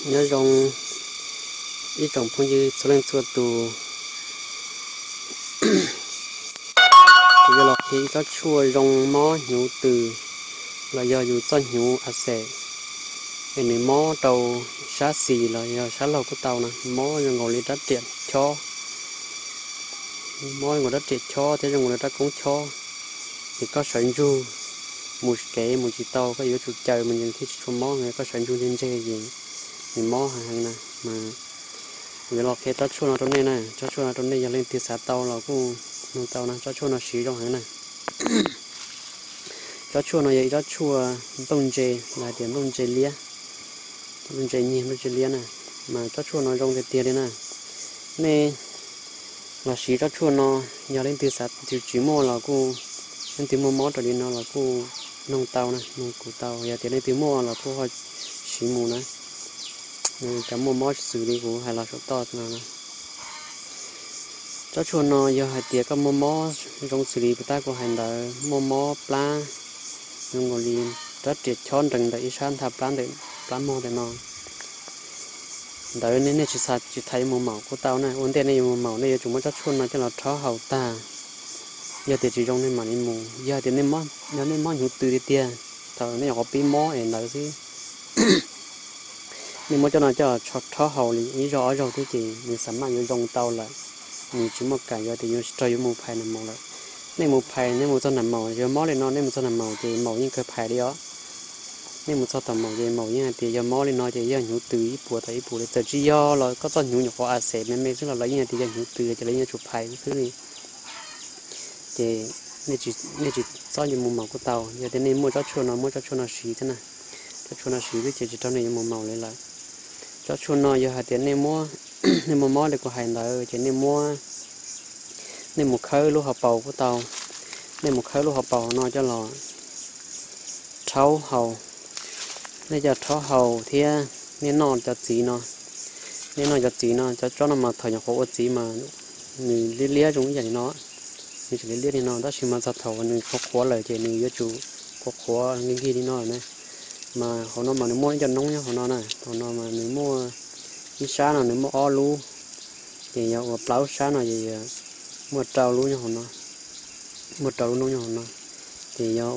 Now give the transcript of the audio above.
Nyob zoo ib tsoom phooj ywg txhua leej txhua tus, kuv yuav los qhia ib tsob tshuaj zoo mob hnyuv tws los yog yus txoj hnyuv a xes, es nws mob rau sab xis los yog sab laug kuj tau na, mob zoo nkaus li rab riam chob, mob zoo nkaus rab riam chob thiab zoo nkaus li rab koob chob. Ces koj sawv ntsug mus kev mus tsis tau, koj yuav tsum caws mus ces thiaj tsis tshua mob, koj sawv ntsug ntseg ntseg ces nws mob heev heev na. Mas kuv yuav los qhia tsob tshuaj no rau nej na, tsob tshuaj no rau nej yog leej twg xav tau los kuj nug tau na, tsob tshuaj no siv zoo heev na. Tsob tshuaj no yog ib tsob tshuaj nplooj ntse, los hais tias nplooj ntse liab, nplooj ntse nyiag nplooj ntse liab na, mas tsob tshuaj no zoo tiag tiag li na. Nej los siv tsob tshuaj no, yog leej twg xav tsis muaj los kuj, leej twg muaj mob raws li no los kuj nug tau na, nug kuv tau, yog tias leej twg muaj los kuj ho siv mus na. Cov muaj mob xws li kuv hais los saum toj no na. Tsob tshuaj no yog hais tias koj muaj mob zoo xws li puas tab kuv hais ntawd, muaj mob plab, zoo nkaus li rab riam chob nrees ntawm ib sab ntha plab ntawm plab mog ntawm no, ntawd nej tsis xav tsis thaiv yuav mus maum kuj tau na. Ua ntej nej yuav mus maum nej yuav tsum muab tsob tshuaj no coj los rhaub haus tag, yog tias tsis zoo nej mam li mus. Yog tias nej, yog nej mob hnyuv tws tiag tiag, thaum nej nyuam qhuav pib mob es ntawd xwb, nej muab tsob no coj rhaub haus li ib zaug ob zaug thiab ces nws xa maj yuav zoo tau lawm, nws tsis muaj kam yuav tias yuav raug yuav mus phais nag maum lawm. Nej mus phais, nej mus txog nag maum, yog mob li no nej mus txog nag maum ces maum yeej kawg phais li os. Nej mus txog tom maum ces maum yeej hais tias yog mob li no ces yog hnyuv tws ib puas tom ib puas li, txawm tsis yog los koj txoj hnyuv nyuam qhuav a xes me me xwb los lawv yeej hais tias yog hnyuv tws ces lawv yeej yuav tsum phais xwb li. Ces nej tsis txhob yuav mus maum kuj tau, yog tias nej muaj tsob tshuaj no, muab tsob tshuaj no siv thiab na. Tsob tshuaj no siv xwb ces tsis raug nej yuav mus maum li lawm. Tsob tshuaj no yog hais tias nej muaj, nej muaj mob li kuv hais ntawd ces nej muab, nej mus khawb lub hauv paus kuj tau. Nej mus khawb lub hauv paus no coj los rhaub haus. Nej coj rhaub haus thiab nej noj cov txiv no. Nej noj cov txiv no, cov tsob no mas thaum nyuam qhuav ua txiv mas nws liab liab zoo ib yam li no, nws tseem liab liab li no, tab sis mas txog thaum nws qhuav qhuav lawm ces nws yuav tsum qhuav qhuav nkig nkig li no lawm na. Mas hauv no mas nws muaj ib co noob nyob hauv no na, hauv no mas nws muaj ib sab no nws muaj ob lub, ces yog ua plaub sab no ces muaj rau lub nyob hauv no, muaj rau lub noob nyob hauv no, ces yog